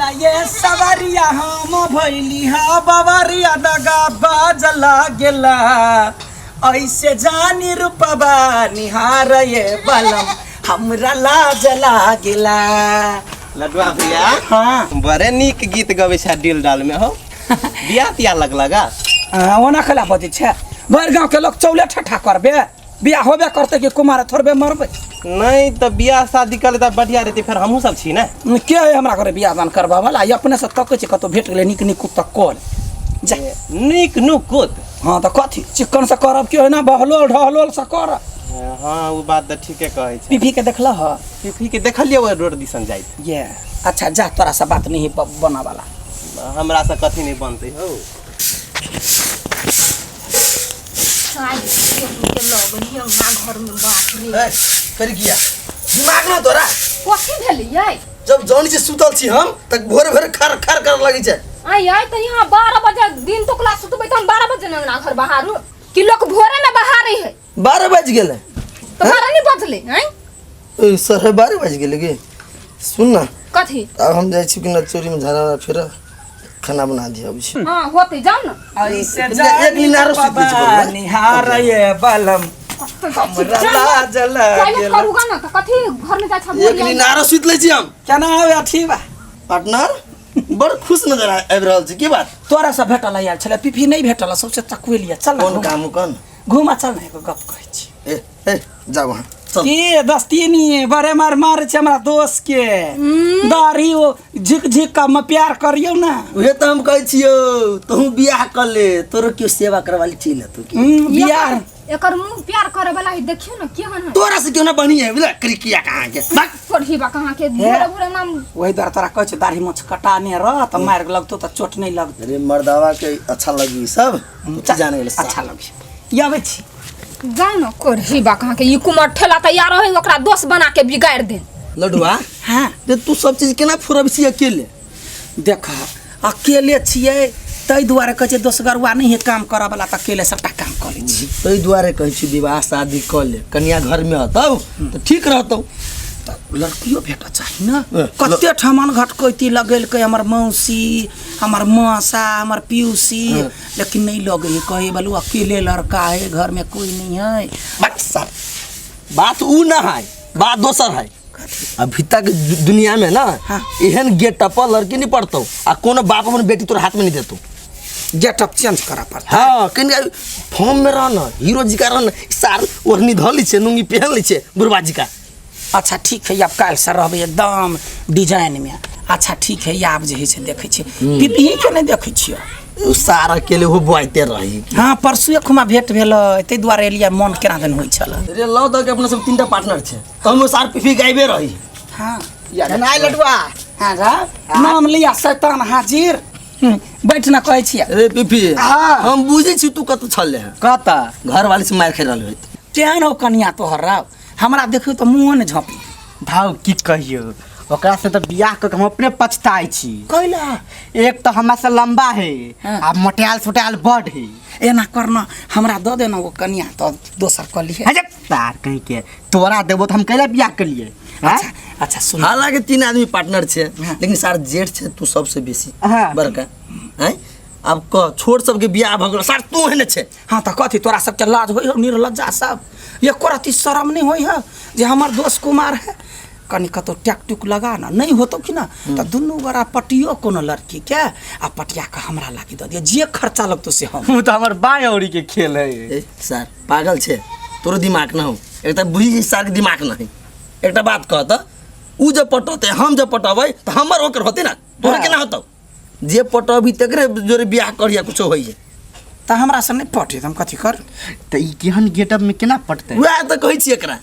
न ये सवरिया हम भैली हा बवरिया दगा बाज लागेला ऐसे जानी रूपबा निहार ये बलम हमरा लाज लागेला। लडुआ भैया। हाँ। बड़े नीक गीत गबै छै दिल डाल में हो। बियाह तियाह लग लगा। हाँ, ओना खेला बजै छै भरि गाँव के लोग चौले ठट्ठा करबे बियाह होबे करते कि कुमार थोड़बे मरबे। नहीं तो बियाह शादी कर लेता बढ़िया रहती, फिर हमहूँ सब छी ना। के है हमरा घरे बियाह दान करबा वाला? ई अपने से तकै छै कतौ भेट गेलै नीक नीक तऽ कल जा। नीक नुकुत। हाँ तऽ कथी चिकन से करब कि ओहिना बहलोल ढहलोल से करब? हाँ वो बात तऽ ठीके कहै छै। पीपी के देखल ह? पीपी के देखलियै ओ रोड दिसन जाइत। ये अच्छा जा तोरा से बात नहीं बना वाला। हमरा से कथी नहीं बनतै हौ। घर में बाप रे। ए, कर किया दिमाग न तोरा कथी भेलियै? जब जौन से सुतल छी हम तक भोरे भोरे खर खर कर लगी छै। आइ आइ तऽ यहाँ 12 बजे दिन तोकला सुतबै तऽ हम 12 बजे ने अंगना घर बहारू कि लोक भोरे में बहारे है। 12 बज गेलै। तऽ 12 नहीं बजलै हैं? ए सर 12 बज गेलै गे। सुन ना। कथी? अब हम जाइ छी कि ना चोरी में झाड़ा फिर खाना बना दिया अबै छी। हाँ होतै जाउ ना। ऐसे एक नींद आरो सुति लै छी बबुआ। निहार ये बलम हमरा लाज टॉयलेट लागेला। करूगा ना तऽ कथी घर में जाइ छ? एक नींद आरो सुति लै छी हम। केना आवे अथी बा? पार्टनर बड़ खुश नजर आबि रहल छी, की बात? तोरा से भेटल आयल छलै पीपी नहीं भेटल सबसे तकवेलिया। चल ना कोन घूम। काम कोन? घूमा चल ना एगो गप कहै छी। ए ए जाओ वहाँ चल। की दस्तीनी बड़े मार मारे छै हमरा दोस्त के दाढ़ी ओ झिक झिक का में प्यार करियौ ना। उहे तऽ हम कहै छियौ तोहू बियाह कर ले, तोरो केओ सेवा करवाली चलि एतौ की। बियाह एकर मुंह प्यार करे वाला है देखियो ना केहन है। तोरा से केओ ना बढ़िया है बुझला क्रिकिया कहाँ के। भाग। पढ़ी बा कहाँ के भोरे भोरे नाम। वही द्वारा तोरा कहै छै दाढ़ी मोछ कटा ने रह तऽ मारि लगतौ तऽ चोट नहीं लगतौ। अरे मर्दावा के अच्छा लगी सब तू जाने गेलै अच्छा लगी। ई अबै छी। जाउ ना कोढ़ी बा कहाँ के ई कुमर ठेला तैयार रहे ओकरा दोस्त बना के बिगाड़ दे। लडुआ। हाँ। जे तू सब चीज केना फुरब छी अकेले? देख अकेले छियै ताहि दुआरे कहै छै दोसगरुआ नहीं है काम करऽ वाला तऽ अकेले सबटा काम कऽ लै छी। ताहि दुआरे कहै छी विवाह शादी कऽ ले, कनिया घर में हतौ तऽ ठीक रहतौ। तऽ लड़कियो भेटऽ चाही ना। कते ठमन घटकैती लगेलकै हमर मौसी हमर मौसा हमर पियूसी, लेकिन नहीं लगे है। कहे बोलू अकेले लड़का है घर में कोई नहीं है। बस सर बात ऊ ना है, बात दोसर है। अभी तक दुनिया में ना हाँ। एहन गेटअप पर लड़की नहीं पड़तो आ कोनो बाप अपन बेटी तोरा हाथ में नहीं देतो। गेटअप चेंज करऽ पड़तै। हाँ कनि फॉर्म में रह ना हीरो जी का रह ना, सार ओढ़नी धऽ लै छै लुंगी पहन लै छै बुढ़वा जी का। अच्छा ठीक है अब काल्हि से रहबै एकदम डिजाइन में। अच्छा ठीक है आब जे है से देखै छियै पीपी के नहीं देखै छियै। उ सार अकेले हो बुआइते रही। हाँ परसुए खुमा भेंट भेल ताहि दुआरे एलियै मन केना दन होइ छल। रे लौ दऽ के अपना सब तीनटा पार्टनर छै तऽ हम सार पीपी गायबे रही। हाँ केना लडुआ? हाँ रा नाम लिया शैतान हाजिर। बैठ ना कहै छियै। रे पीपी। हाँ। हम बुझै छी तू कतऽ छले हैं। कतऽ? घर वाली से मारि खाइ रहल होइत। केहन हो कनिया तोहर राव हमरा देखियौ तऽ मुँहो ने झँपी। भाव की कहियौ ओकरा से तऽ बियाह कऽ के हम अपने पछताइ छी। कैला? एक तऽ हमरा से लंबा है हाँ। आ मोटायल सोटायल बड है। एना करना हमरा दऽ देना वो कनिया तऽ दोसर कऽ लिहे। अरे तार कहीं के तोरा देबो तऽ हम कैला बियाह कलिए? अच्छा अच्छा सुन। हालांकि 3 आदमी पार्टनर छै हाँ। लेकिन सार जेठ छै तू सबसे बेसी हाँ। बड़का हैं। आब कह छोट सबके बियाह भऽ गेल सार तू एहने छै। हाँ तऽ कथी तोरा सबके लाज होइ हौ निर्लज्जा सब एको रत्ती शरम नहीं होइ हौ जे हमर दोस्त कुमार है। कनि कतौ टैक टुक लगा ना नहीं होतौ कि ना तऽ दुनू गोरा पटियो कोनो लड़की के आ पटिया के हमरा लागी दऽ दियौ जे खर्चा लगतौ से हम। उ तऽ हमर बाएं औरी के खेल है। ए सर पागल छै तोरो दिमाग ना हो एक तऽ बुझी सर के दिमाग ना है। एकटा बात कह तऽ उ जे पटौतै हम जे पटबै तऽ हमर ओकर होतै ना तोरा केना होतौ? जे पटबी तकरे जोरे बियाह करिया कुछो होइए। तऽ हमरा से नहीं पटे तऽ हम कथी कर? तऽ ई केहन गेटअप में केना पटतै? वएह तऽ कहै छी एकरा।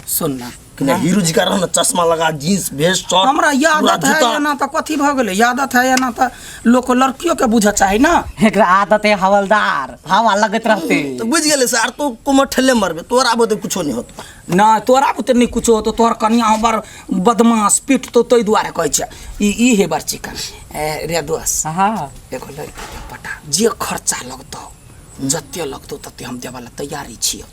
सुन ना। कि ना हीरो जी का रह ना चश्मा लगा जींस भेस्ट शर्ट हमरा पूरा आदत है जूता। एना तऽ कथी भऽ गेलै? आदत है एना तऽ लोक लड़कियों के बुझऽ चाही ना। एकरा आदत है हवलदार हवा लगैत रहते। तऽ बुझि गेलै सर तू कुमर ठेले मरबे तोरा बुते कुछो नहीं होतो। ना तोरा बुते नहीं कुछो होतो तोहर कनिया हमर बदमाश पीट तो ताहि दुआरे कहै छै ई हे बड़ चिकन। ए रे दोस्त। हाँ। एगो लड़की के पटा जे खर्चा लगतौ जते लगतौ तते हम देबऽ लए तैयारी छियौ।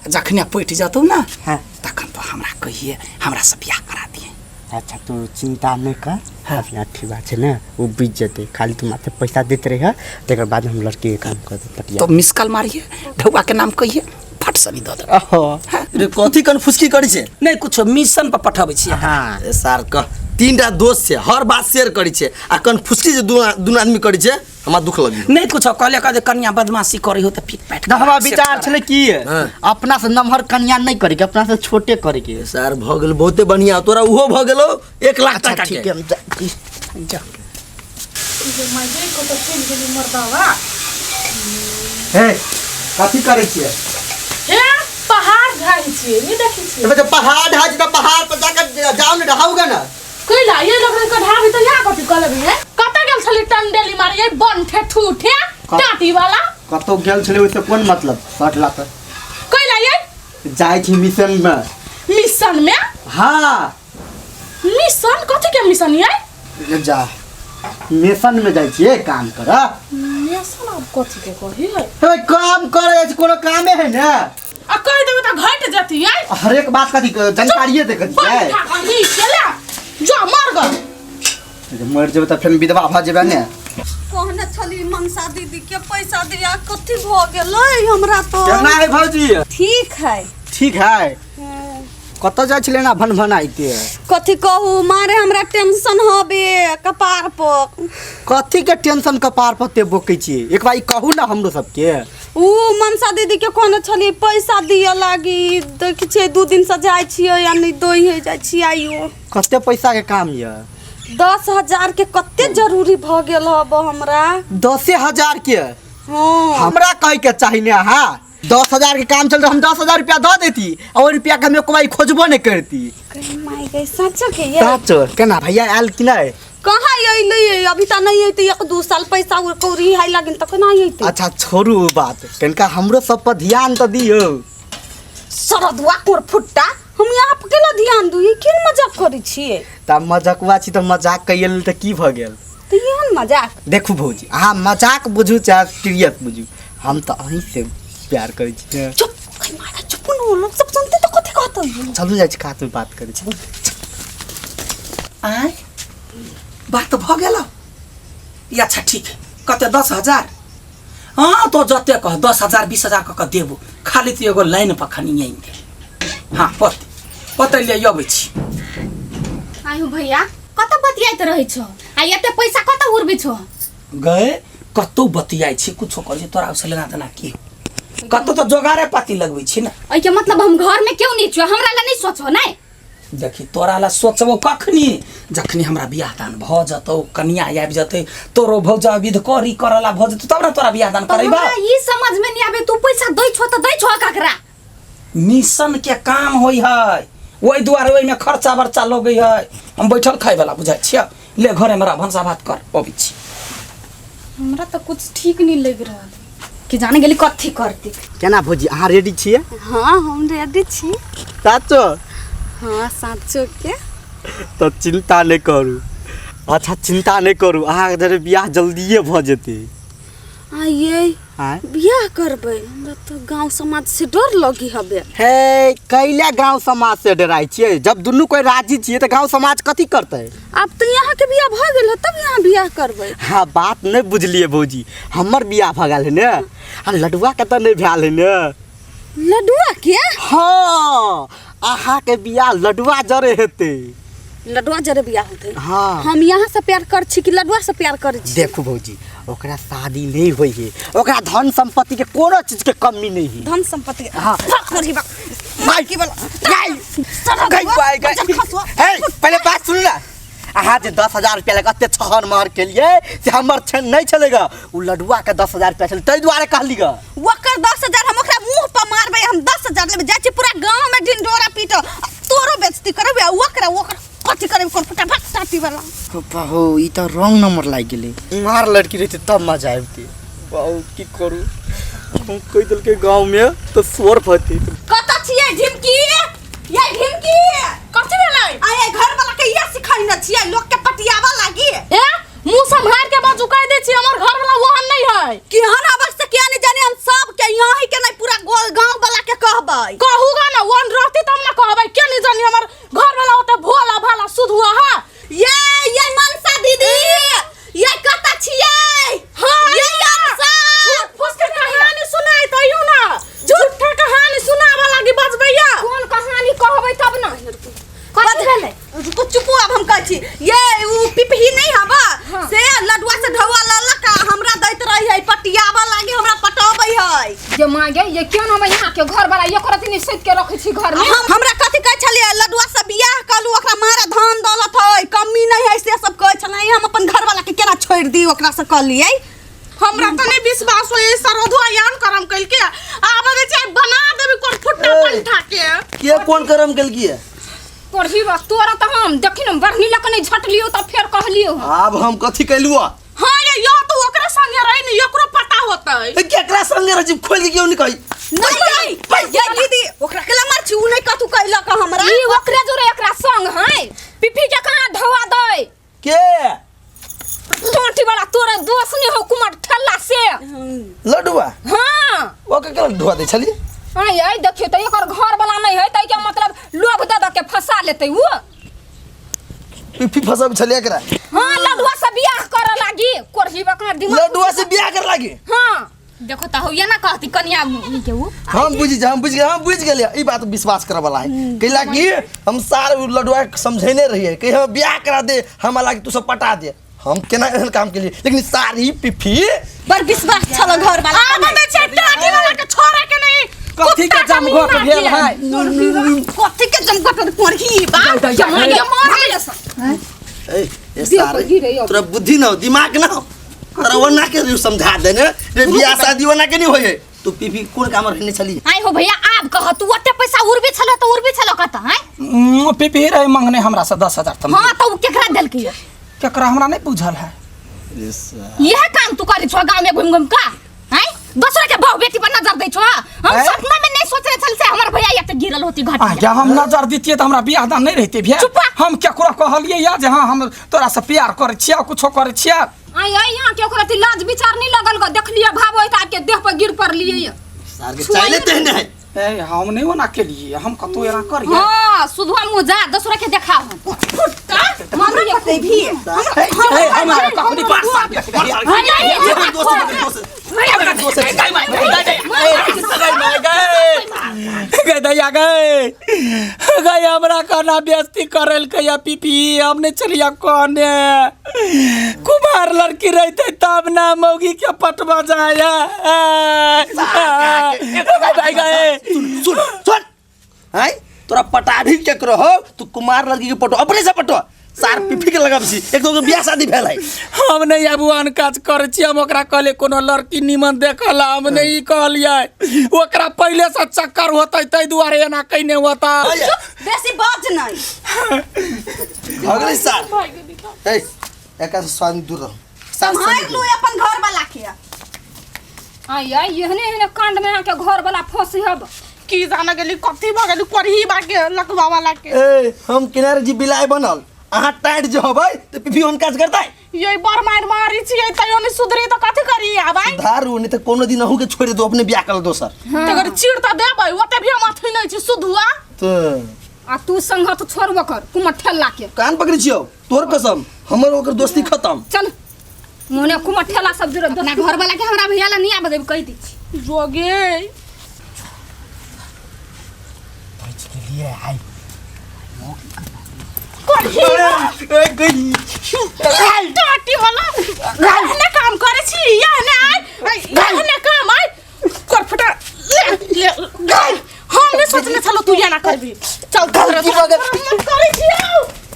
जखने पटि जतौ ना हाँ। तखन तो हमरा कहिए हमरा से बियाह करा दिए। अच्छा तू चिंता नहीं कर। हाँ, अपना ठीक बात छै ने, ओ बुझि जेतै। खाली तू माथे पैसा दैत रहिह, तकर बाद हम लड़की के काम कर देब पटिया। तो मिस कॉल मारिए, ढौआ के नाम कहिए, फट सनी दऽ देबै। अहो। रे कथी कन्फ्यूजकी करै छै? नहि कुछो, मिशन पर पठाबै छियै। हाँ। ए सार कह, तीन टा दोस्त छै, हर बात शेयर करै छै आ कन्फ्यूजकी जे दुनू आदमी करै छै, हमरा दुख लगी। नहि कुछो, कहले कह जे कनिया बदमाशी करै हो तऽ पीट पाटि ना, हमरा विचार छलै कि हाँ। अपना से नमहर कन्या नहीं करे के, अपना से छोटे करे के। सार भऽ गेल बहुते बढ़िया, तोरा उहो भऽ गेलो 1 लाख अच्छा टाका ठीक के। है, हम जाइ छी। जा। कतऽ चलि गेली मर्दावा? हे, कथी करै छियै? हे, पहाड़ ढाई छियै, नहि देखै छियै? तऽ पहाड़ ढाई छै तऽ पहाड़ पर जाकर जाओ ने, ढहाउगा ना। कैला ये लोग के ढाबी तऽ यहाँ कथी कऽ लेबही? हे, कतऽ गेल छली टंडेली मारे ये बन ठे ठूठे टाटी वाला? कतौ गेल छलै ओहिसँ कोन मतलब? शर्ट ला कऽ। कैला ये? जाइ छी मिशन मे। मिशन में? हाँ। मिशन कथी के मिशन ये? जा, मिशन में जाइ छियै काम कर। मिशन आब कथी के कही है? हे, काम करे जाइ छी, कोनो कामे है ने। आ कहि देबै तऽ घटि जेती ये। हरेक बात कथी के जानकारिए देखै छियै? बन ठा कही केला जो मर गल। मरि जेबै तऽ फेर विधवा भऽ जेबै ने। कहने छली मनसा दीदी के पैसा दिया, कथी भऽ गेलै हमरा तो? केना है भौजी? ठीक है। ठीक है। कतऽ जाइ छलै ना भन भन आइते? कथी कहू मारे, हमरा टेंशन हबे कपार पर। कथी के टेंशन कपार पर ते बोकै छियै? एक बार ई कहू ने हमरो सबके। ऊ मनसा दीदी के कहने छली पैसा दिअ लागी, देखै छियै 2 दिन से जाइ छियै आ नहि दै है, जाइ छियै आइयो। कते पैसा के काम यऽ? 10,000 के। कते जरूरी भऽ गेल हब हमरा। 10,000 के? हाँ। हमरा कहे के चाही ने। अहाँ 10,000 के काम चलते, हम 10,000 रुपया दऽ देती आ ओहि रुपया के हम एको बार खोजबो नहि करती। माय गई, सचो के ये? साचो। केना भैया आयल कि नहि? कहाँ अइलै, अभी तऽ नहीं अइतै, 1-2 साल पैसा कौड़ी हाई लागिन तऽ केना अइतै? अच्छा छोड़ू ओ बात, कनिका हमरो सब पर ध्यान तऽ दियौ। सरदुआ कोर फुट्टा, हम यहाँ पर केना ध्यान दू? ई केन मजाक करै छियै? तऽ मजकुआ छी तऽ मजाक कैये लेल तऽ की भऽ गेल? तऽ एहन मजाक? देखू भौजी, अहाँ मजाक बुझू चाहे सीरियस बुझू, हम तऽ अहीं से प्यार करै छी। चुप गई माय, चुप न, लोग सब सुनते तऽ कथी कहतै? चलू, जाइ छी, कात में बात करै छी। आँय, बात भऽ गेल ई? अच्छा ठीक है। कते, 10,000? हाँ, तो जते कह, 10,000 20,000 कऽ कऽ देबो, खाली तू एगो लाइन पर खनी आनि दे। हाँ, पत पतै ले अबै छी। आयु भैया, कतऽ बतियाइत रहै छौ आ एते पैसा कतऽ उड़बै छौ? गए, कतौ बतियाइ छी, कुछो करै छी, तोरा ओइसे लेना देना की? कतौ तऽ जोगारे पाती लगबै छी ने। एहिके मतलब हम घर में क्यों नहीं छो, हमरा ला नहीं सोचो नहीं? देखी, तोरा ला सोचबो कखनी? जखनी हमरा बियाह दान भऽ जतौ, कनिया आबि जतै, तोरो भौजा विध करी करला भऽ जेतौ, तब ने तोरा बियाह दान तऽ करेबा। हमरा ई समझ में नहीं आबे, तू पैसा दै छो तऽ दै छो ककरा? मिशन के काम होइ है, ओहि दुआरे ओहिमे खर्चा बर्चा लगै है। हम बैठल खाइ वाला बुझाइ छियै? ले, घरे मे रह, भनसा भात कर, अबै छी। हमरा तऽ कुछ ठीक नहीं लग रहल कि जाने गेली कथी करती। केना भौजी, अहाँ रेडी छियै? हाँ, हम रेडी छी। साचो? हाँ, साचो के। तऽ चिंता नहि करू। अच्छा, चिंता नहि करू, अहाँके जरे बियाह जल्दिए भऽ जेतै। आइए? आँय? बियाह करबै? हमरा तऽ गांव समाज से डर लगी हबे। हे, कैला गांव समाज से डराइ छियै? जब दुनू कोइ राजी छियै तऽ गांव समाज कथी करतै? आब तऽ यहाँ के बियाह भऽ गेल है, तब यहाँ बियाह करबै? हाँ, बात नहि बुझलियै भौजी। हमर बियाह भऽ गेल है ने, आ लडुआ के तऽ नहि भेल है ने। लडुआ के? हाँ, अहाँके बियाह लडुआ जरे हेतै। लडुआ जरे बियाह होतै? हाँ। हम यहाँ से प्यार कर छी कि लडुआ से प्यार करै छी? देखू भौजी, ओकरा शादी नहीं होइ है, ओकरा धन संपत्ति के कोनो चीज के कमी नहीं है। धन संपत्ति? हाँ। फक करी बा माय की वाला गई बाय गई। हे, पहले बात सुन ना। अहाँ जे 10,000 रुपया लगा एते छहन मार के लिए से हमर नहीं छलेगा, उ लडुआ के 10,000 रुपया छलै, ताहि दुआरे कहली गा। ओकर 10,000 हम ओकरा मुंह पर मारबै। हम 10,000 लेबै, जाइ छी पूरा गांव में ढिंढोरा पीट, तोरो बेइज्जती करबै आ ओकरा ओकर कथी करबै कोन फटा भाग टाटी वाला। हो, ई तऽ रॉन्ग नंबर लागि गेलै। मार लड़की रहते तब मजा आबिते। बाबू, की करू? हम कहि देलकै गाँव में तऽ शोर फते। कतऽ छियै ढिमकी? ये ढिमकी! कथी भेलै? आ ये घर वाला के इहे सिखैने छियै लोक के पटियाबा लागी? ए, मुंह सम्हार के बाजू, कह दै छी हमर घर वाला ओहन नहीं है। केहन अवस्था किया नहीं जाने, हम सब के यहाँ ही के नहीं पूरा गोल गांव वाला के कहबै। कहूगा ना, ओहन रहती तब ना कहबै। के नहीं जानी, हमर घर वाला ओते भोला भाला सुधुआ ये क्यों हम यहाँ के घर वाला ये करत नहीं सैत के रखै छी घर में। हम हमरा कथी कहै छलियै लडुआ से बियाह कलू ओकरा मारा धान दौलत है कमी नहीं है से सब कहै छलै हम अपन घर वाला के केना छोड़ि दी ओकरा से कहलियै। हमरा त नहीं विश्वास होय सरधुआ यान करम कइल के आब जे छै बना देबी कोन फुट्टा पंठा के। के कोन करम केलकी है? पढ़ी बस तोरा त हम देखी न बढ़नी लक नहीं झटलियो त फेर कहलियो। आब हम कथी कैलुआ? हां ये यो तो ओकरा संगे रही न एकरो पता होतै। ए केकरा संगे रही छी? खोल के क्यों नहीं कही? नहीं नहीं ये दीदी ओकरा के मार छी उ नहीं कथू कहलक हमरा। ई ओकरे जोरे एकरा संग है पिपी के कहां ढवा दै के टोंटी वाला तोरा दोष नहीं हो कुमार ठल्ला से लडुआ। हां ओके के ढोआ दे छली? आय आय देखियो त एकर घर वाला नहीं है त के मतलब लोभ द द के फंसा लेतै उ। पिफी फंसब छली एकरा? हां लडुआ से बियाह करे लागी कोरही बका दिमाग लडुआ से बियाह करे लागी? हां देखो त होइए ना कहती कन्या के उ। हम बुझि जा, हम बुझि गेल, हम बुझि गेलियै। ई बात विश्वास करे वाला है कैला कि हम सार उ लडुआ के समझेने रहियै कि हम बियाह करा दे हमरा लागी तू सब पटा दे। हम केना एहन काम केलियै लेकिन सारी पिफी पर विश्वास छल घर वाला आब दै छै टाटी वाला के छोड़े के नहीं। कथी के जमघट भेल है? कथी के जमघट कोरही बा ए ए सारे तोरा बुद्धि न हो दिमाग न हो तोरा ओना के रू समझा देने रे बियाह शादी ओना के नहीं होय है। तू पीपी कोन काम रहने छली? आइ हो भैया आब कह तू ओते पैसा उड़बे छल त उड़बे छल कत हैं? पीपी रहे मंगने हमरा से 10,000 त। हां त उ केकरा देलकी? केकरा हमरा नहीं बुझल है। यह काम तू करै छो गांव में घुम घुम का हैं? दोसरा के बहु बेटी पर नजर दै छो। हम सपना में नहीं सोचने छल से हमर भैया एते गिरल होती घट। आ या हम नजर दितिए त हमरा बियाह दान नहीं रहते भैया। चुप। हम केकरो कहलिए या जे हां हम तोरा से प्यार करै छियै कुछो करै छियै। आइ आइ यहाँ के ओकरा लाज विचार नहीं लगल ग देखलिए भाव होइत आके देह पर गिर पड़लिए। सार के चाइले तेहने है। ए हम नहीं ओना के लिए हम कतो एना करिए। हां सुधवा मुंह जा दोसरा के देखा हम फुटका हमरा पते भी ए हमरा कखनी पास गए दैया गए गए हमरा कहना बेइज्जती करल के या पीपी हम नहीं चलिया कहने कुमार लड़की रहते तब ना मौगी के पटवा जाया। गए सुन सुन हैं तोरा पटाभी केकरो हो तू कुमार लड़की के पटो अपने से पटो सार पिफी के लगाब छी एक तो बियाह शादी भेल है। हम नहीं आबू आन काज करै छी हम ओकरा कहले कोनो लड़की निमन देखल हम नहीं कहलियै ओकरा पहिले से चक्कर होतै ताहि दुआरे एना कैने होता। बेसी बाज नहीं अगले साल ए एका से स्वाद दूर रहो। सम्हार लू अपन घर वाला के। आइ आइ एहने एहने कांड में अहाँके घर वाला फंसी हब की जाना गेली कथी भ गेली कोरही बा के लकवा वाला के। ए हम किनारे जी बिलाय बनल अहाँ टाइट जे होबै त पीपी ओहन काज करतै। ये बड़ मार मारी छियै तैयो नहीं सुधरी त कथी करी आब आइ? सुधारू नहीं त कोनो दिन अहू के छोड़ दो अपने बियाह कर दोसर। तकर चीर त देबै ओते भी हम अथी नहीं छी सुधुआ। त आ तू संगत छोड़बो कर कुमर ठेला के कान पकड़ै छियौ तोर कसम हमर ओकर दोस्ती खत्म। चल मोने कुमर ठेला सब जुड़े अपना घर वाला के हमरा भैया ला नहीं आबे देब कहि दै छी। जोगे बच गेलियै आइ। टाटी वाला एहने काम करै छी एहने आइ एहने काम आइ कर फटा ले ले हम नहीं सोचने छलो तू एना करबी। चल तोरा करै छियौ।